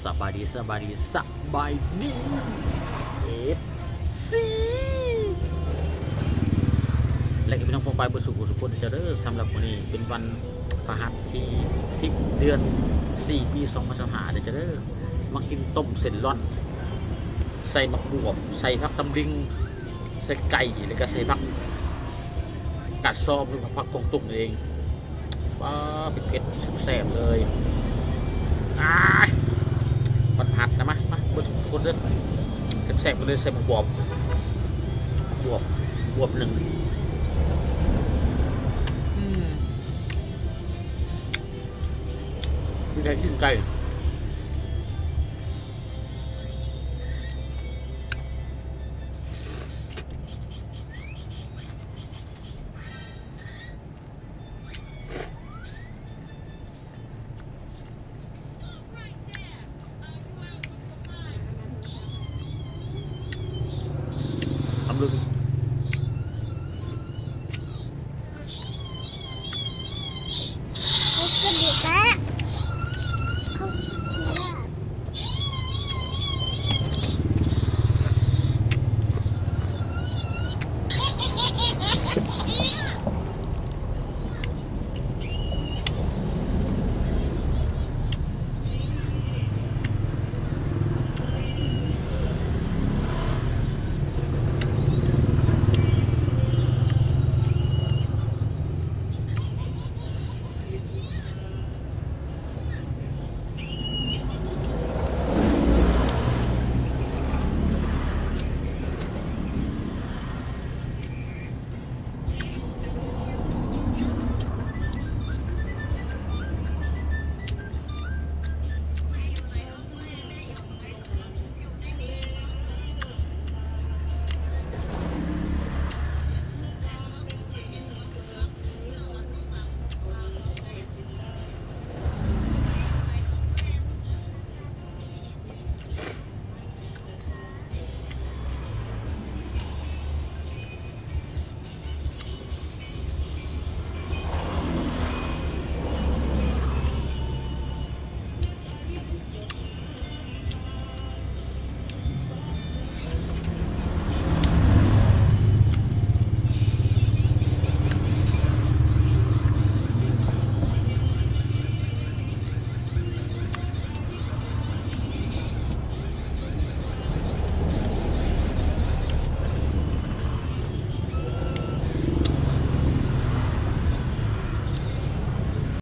ສະບາຍດີ ສະບາຍດີ ສະບາຍດີ ເອັຟຊີ ແລະ ພີ່ນ້ອງປ້ອງປາຍເບິດສູ່ຜູ້ສູ່ຄົນເດີ. ສຳລັບມື້ນີ້ເປັນວັນພະຫັດທີສິບ ເດືອນສີ່ ປີສອງພັນຊາວຫ້າເດີ. ມາກິນຕົ້ມເສັ້ນລອນ ໃສ່ໝາກບວບ ໃສ່ຜັກຕຳລິງ ໃສ່ໄກ່ ແລ້ວກໍໃສ່ຜັກກາດຊອມ ຫຼືວ່າຜັກກວາງຕຸ້ງນັ້ນເອງ. ປາ ເຜັດໆ ແຊບໆ ເລີຍ. ອາຍ ບັດຜັດນະ ມາ ມາ ເບິດທຸກຄົນເດີ ແຊບໆ ກັນເລີຍ. ໃສ່ໝາກບວບ ບວບ ບວບໜຶ່ງ ອືມ ກິນໄກ່ ກິນໄກ່. ຄຳລຶງ.